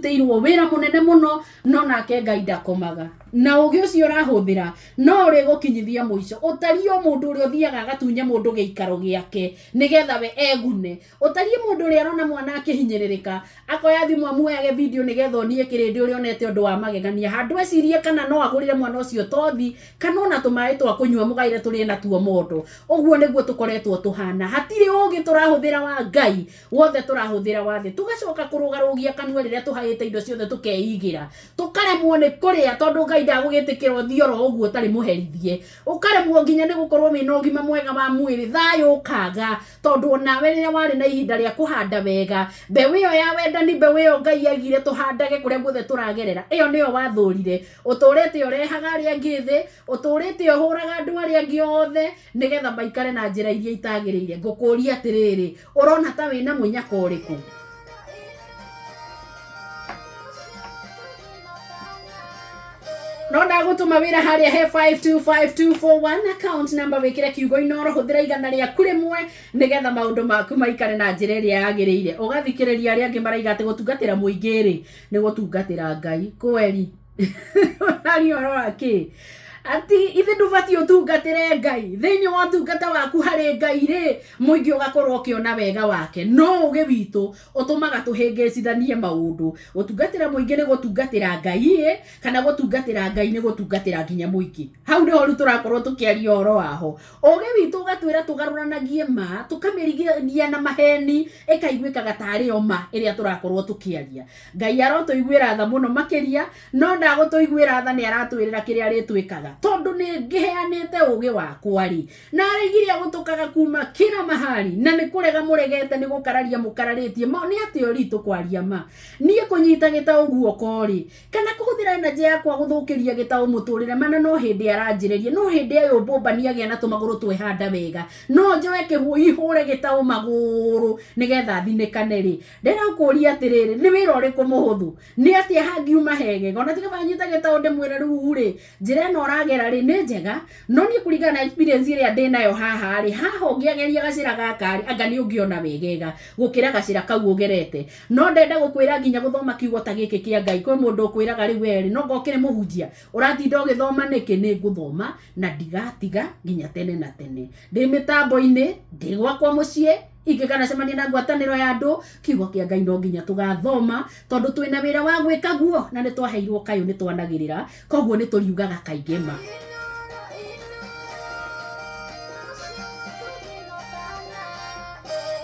Ũrutĩirwo wĩra mũnene mũno, no nake Ngai ndakomaga. Na ũgĩ ũcio ũrahũthĩra no ũrĩgũkinyithia mũico. Ũtariĩ o mũndũ ũrĩa ũthiaga agatunya mũndũ gĩikaro gĩake nĩgetha we egune. Ũtariĩ mũndũ ũrĩa arona mwana akĩhinyĩrĩrĩka, akoya thimũ amuoyage video nĩgetha onie kĩrĩndĩ ũrĩa onete ũndũ wa magegania. Handũ ecirie kana no agũrĩre mwana ũcio tothi kana ona tũmaĩ twa kũnyua mũgaĩre tũrĩe natuo mondo. Ũguo nĩguo tũkoretwo tũhana. Hatirĩ ũgĩ tũrahũthĩra wa Ngai, wothe tũrahũthĩra wa thĩ. Tũgacoka kũrũgarũgia kanua rĩrĩa tũhaĩte indo ciothe tũkeigĩra. Tũkaremwo nĩ kũrĩa tondũ Ngai ndagũgĩtĩkĩra ũthiĩ oro ũguo ũtarĩ mũherithie. Ũkaremwo nginya nĩ gũkorwo wĩna ũgima mwega wa mwĩrĩ, thayũ ũkaga tondũ onawe rĩrĩa warĩ na ihinda rĩa kũhanda wega, mbeũ ĩyo ya wendani, mbeũ ĩyo Ngai aigire tũhandage kũrĩa guothe tũragerera, ĩyo nĩyo wathũrire. Ũtũrĩte ũrehaga arĩa angĩ thĩ, ũtũrĩte ũhũraga andũ arĩa angĩ othe nĩgetha maikare na njĩra iria itagĩrĩire. Ngũkũria atĩrĩrĩ, ũrona ta wĩna mũnyaka ũrĩkũ? No ndagũtũma wĩra harĩa he 525241 account number, wĩkĩre kiugo Inoro, hũthĩra 100 rĩaku rĩmwe nĩgetha maũndũ maku maikare na njĩra ĩrĩa yagĩrĩire. Ũgathikĩrĩria arĩa angĩ maraiga atĩ gũtungatĩra mũingĩ rĩ nĩ gũtungatĩra Ngai. Kweri aria ũhoro wa kĩ ati ithe ndũbatiĩ ũtungatĩre Ngai? Thĩinĩ wa ũtungata waku harĩ Ngai rĩ, mũingĩ ũgakorwo ũkĩona wega wake. No ũgĩ witũ ũtũmaga tũhĩngĩcithanie maũndũ. Gũtungatĩra mũingĩ nĩ gũtungatĩra Ngai ĩ, kana gũtungatĩra Ngai nĩ gũtungatĩra nginya mũingĩ? Hau nĩho rĩu tũrakorwo tũkĩaria ũhoro waho. Ũgĩ witũ ũgatwĩra tũgarũranagie ma, tũkamĩrigania na maheni, ĩkaiguĩkaga tarĩ o ma ĩrĩa tũrakorwo tũkĩaria. Ngai arotũiguĩra tha mũno makĩria, no ndagũtũiguĩra tha, nĩ aratwĩrĩra kĩrĩa arĩtwĩkaga, tondũ nĩ ngĩheanĩte ũgĩ wakwa rĩ, na araigiria gũtũkaga kuma kila mahali, na nĩ kũrega mũregete, nĩ gũkararia mũkararĩtie ma. Nĩ atĩ ũritũ kwaria ma, niĩ kũnyita gĩtaũ guoko rĩ, kana kũhũthĩra energy yakwa gũthũkĩria gĩtaũ mũtũrĩre mana, no hĩndĩ aranjĩrĩria, no hĩndĩ ĩyo mbũmbani agĩa na tũmagũrũ twehanda wega, no njoe kĩhũi hũre gĩtaũ magũrũ nĩgetha thinĩkane rĩ. Ndĩrakũria atĩrĩrĩ, nĩ wĩra ũrĩkũ mũhũthũ? Nĩ atĩa hangiuma hegega? Ona tiga banyite gĩtaũ ndĩmwĩre, rĩu rĩ, njĩra ĩno ũragera rĩ nĩ njega, no niĩ kũringana na experience ĩrĩa ndĩ nayo haha rĩ, haha ũngĩageria gacĩra gaka rĩ, anga nĩ ũngĩona wegega gũkĩra gacĩra kau ũgerete. No ndenda gũkwĩra nginya gũthoma kiugo ta gĩkĩ kĩa Ngai, kwĩ mũndũ ũkwĩraga, rĩu we rĩ, no ngokĩrĩ mũhunjia ũratinda ũgĩthoma nĩkĩ? Nĩ ngũthoma na ndigatiga nginya tene na tene. Ndĩ mĩtambo-inĩ, ndĩ gwakwa mũciĩ, ingĩkanacemania na ngwatanĩro ya andũ, kiugo kĩa Ngai no nginya tũgathoma, tondũ twĩna wĩra wa gwĩka guo, na nĩ twaheirwo kayũ, nĩ twanagĩrĩra, koguo nĩ tũriugaga kaingĩ ma.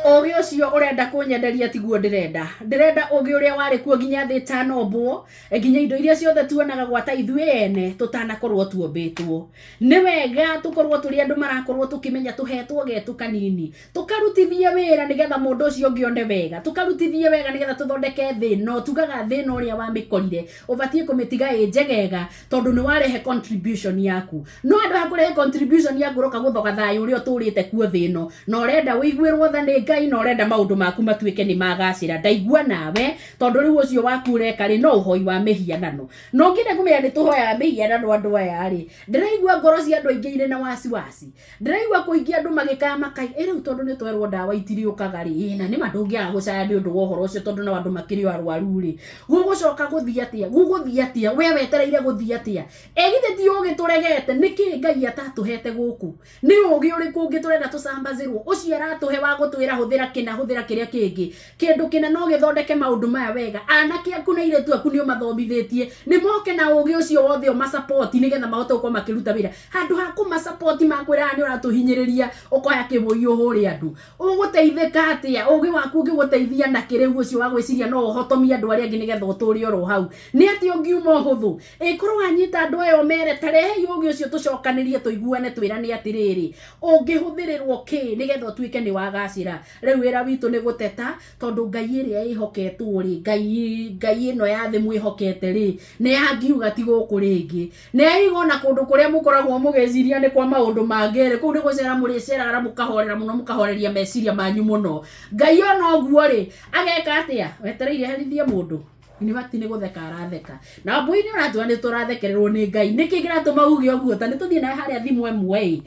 Ũgĩ ũcio ũrenda kũnyenderia tiguo ndĩrenda. Ndĩrenda ũgĩ ũrĩa warĩ kuo nginya thĩ ĩtanombwo, nginya indo iria ciothe tuonaga gwata ithuĩ ene tũtanakorwo tuombĩtwo. Nĩ wega tũkorwo tũrĩ andũ marakorwo tũkĩmenya tũhetwo getũ kanini, tũkarutithie wĩra nĩgetha mũndũ ũcio ũngĩ one wega, tũkarutithie wega nĩgetha tũthondeke thĩ ĩno. Tugaga thĩ ĩno ũrĩa wamĩkorire ũbatiĩ kũmĩtiga ĩ njegega, tondũ nĩ warehe contribution yaku. No handũ ha kũrehe contribution yaku, ũroka gũthoga thayũ ũrĩa ũtũrĩte kuo thĩ ĩno, na ũrenda ũiguĩrwo tha nĩ Ngai, na ũrenda maũndũ maku matuĩke nĩ magacĩra. Ndaigua nawe, tondũ rĩu ũcio waku ũreka rĩ, no ũhoi wa mĩhianano. No ngĩenda kũmenya nĩ tũhoyaga mĩhianano andũ aya rĩ. Ndĩraigua ngoro cia andũ aingĩ irĩ na wasiwasi. Ndĩraigua kũingĩ andũ magĩkaya makai ĩ rĩu, tondũ nĩ twerwo ndawa itiriũkaga rĩ. Ĩ na nĩma ndũngĩaga gũcaya nĩ ũndũ wa ũhoro ũcio, tondũ no andũ makĩrĩ o arwaru rĩ, gũgũcoka gũthiĩ atĩa? Gũgũthiĩ atĩa? We wetereire gũthiĩ atĩa? Ĩ githĩ ti ũgĩ tũregete? Nĩkĩ Ngai atatũhete gũkũ? Nĩ ũgĩ ũrĩkũ ũngĩ tũrenda tũcambazĩrwo ũcio aratũhe wa gũtwĩra hũthĩra kĩna, hũthĩra kĩrĩa kĩngĩ, kĩndũ kĩna no gĩthondeke maũndũ maya wega? Anake aku na airĩtu aku nĩ ũmathomithĩtie, nĩ moke na ũgĩ ũcio wothe, ũmasapoti nĩgetha mahote gũkorwo makĩruta wĩra. Handũ ha kũmasapoti, makwĩraga nĩ ũratũhinyĩrĩria, ũkoya kĩbũi ũhũre andũ. Ũgũteithĩka atĩa? Ũgĩ waku ũngĩgũteithia na kĩrĩu ũcio wa gwĩciria no ũhotomie andũ arĩa angĩ nĩgetha ũtũre oro hau? Nĩ atĩa ũngiuma ũhũthũ ĩkorwo wanyita andũ aya ũmere, tarehei ũgĩ ũcio tũcokanĩrie, tũiguane, twĩrane atĩrĩrĩ, ũngĩhũthĩrĩrwo kĩ nĩgetha ũtuĩke nĩ wagacĩra? Rĩu wĩra witũ nĩ gũteta, tondũ Ngai ĩrĩa ĩhoketwo rĩ, Ngai ĩno ya thĩ mwĩhokete rĩ, nĩ yangiuga ti gũkũ rĩngĩ. Nĩ aiga ona kũndũ kũrĩa mũkoragwo mũgĩciria nĩ kwa maũndũ mangĩ rĩ, kũu nĩ gũcera mũrĩceraga na mũkahorera mũno, mũkahoreria meciria manyu mũno. Ngai ona ũguo rĩ, ageka atĩa? Wetereire herithie mũndũ? Nĩ bati nĩ gũtheka aratheka na mbui. Nĩ ũratua nĩ tũrathekererwo nĩ Ngai? Nĩkĩ kĩratũma uge ũguo? Ta nĩ tũthiĩ nawe harĩa thimũ ĩmwe ĩ,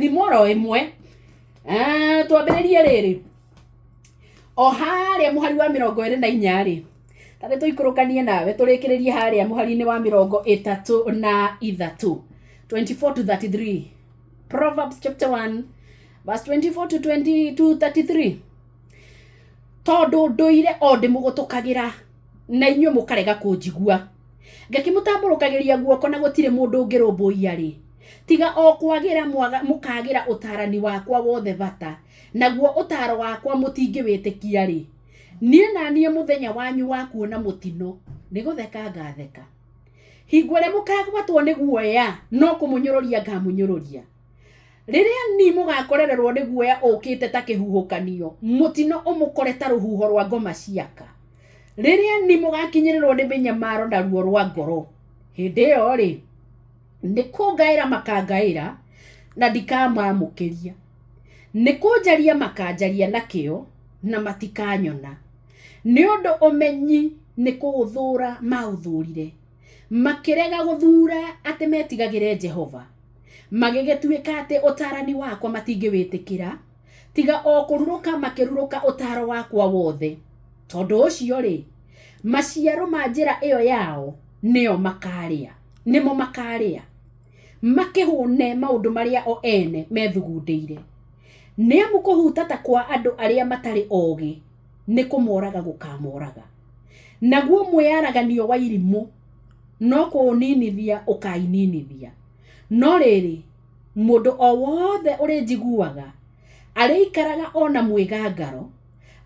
thimũ oro ĩmwe. Twambĩrĩrie rĩrĩ o harĩa mũhari wa 24 rĩ. Tarĩ tũikũrũkanie nawe tũrĩkĩrĩrie harĩa mũhari-inĩ wa 33, 24 to 33. Proverbs chapter 1 verse 24 to 20 to 33. Tondũ ndũire o ndĩmũgũtũkagĩra na inyuĩ mũkarega kũnjigua, ngakĩmũtambũrũkagĩria guoko na gũtirĩ mũndũ ũngĩrũmbũiya rĩ, tiga o kwagĩra mũkagĩra ũtarani wakwa wothe bata, naguo ũtaro wakwa mũtingĩwĩtĩkia rĩ, niĩ na niĩ mũthenya wanyu wa kuona mũtino nĩ gũtheka ngatheka. Hingo ĩrĩa mũkagwatwo nĩ guoya no kũmũnyũrũria ngamũnyũrũria. Rĩrĩa ni mũgakorererwo nĩ guoya ũkĩte ta kĩhuhũkanio, mũtino ũmũkore ta rũhuho rwa ngoma ciaka. Rĩrĩa ni mũgakinyĩrĩrwo nĩ mĩnyamaro na ruo rwa ngoro, hĩndĩ ĩyo rĩ, nĩ kũngaĩra makangaĩra na ndikamamũkĩria, nĩ kũnjaria makanjaria na kĩo na matikanyona, nĩ ũndũ ũmenyi nĩ kũũthũra maũthũrire, makĩrega gũthura atĩ metigagĩre Jehova, magĩgĩtuĩka atĩ ũtarani wakwa matingĩwĩtĩkĩra, tiga o kũrurũka makĩrurũka ũtaro wakwa wothe. Tondũ ũcio rĩ, maciaro ma njĩra ĩyo yao nĩo makarĩa, nĩmo makarĩa, makĩhũne maũndũ marĩa o ene methugundĩire. Nĩ amu kũhutata kwa andũ arĩa matarĩ ogĩ nĩ kũmoraga gũkamoraga, naguo mwĩyaraganio wa irimũ no kũũninithia ũkaininithia. No rĩrĩ, mũndũ o wothe ũrĩnjiguaga arĩikaraga o na mwĩgangaro,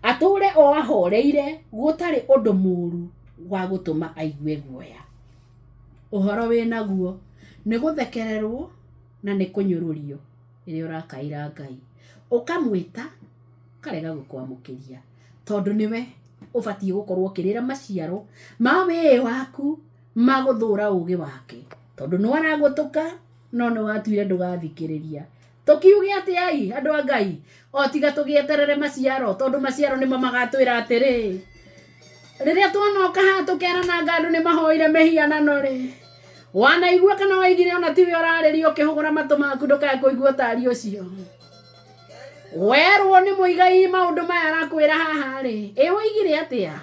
atũũre o ahoreire, gũtarĩ ũndũ mũũru wa gũtũma aigue guoya. Ũhoro wĩ naguo nĩ gũthekererwo na nĩ kũnyũrũrio rĩrĩa ũrakaĩra Ngai, ũkamwĩta ũkarega gũkwamũkĩria, tondũ nĩwe ũbatiĩ gũkorwo ũkĩrĩra maciaro ma wĩĩ waku ma gũthũra ũgĩ wake, tondũ nĩ aragũtũka no nĩ watuire ndũgathikĩrĩria. Tũkiuge atĩai andũ a Ngai, o tiga tũgĩeterere maciaro, tondũ maciaro nĩmo magatwĩra atĩrĩ, rĩrĩa tuonoka haha tũkerana anga andũ nĩ mahoire mĩhianano rĩ, wanaigua kana waigire ona tiwe ũrarĩria ũkĩhũgũra matũ maku ndũkae kũigua ũtari ũcio. Werwo nĩ mũigai maũndũ maya arakwĩra haha rĩ, ĩ waigire atĩa?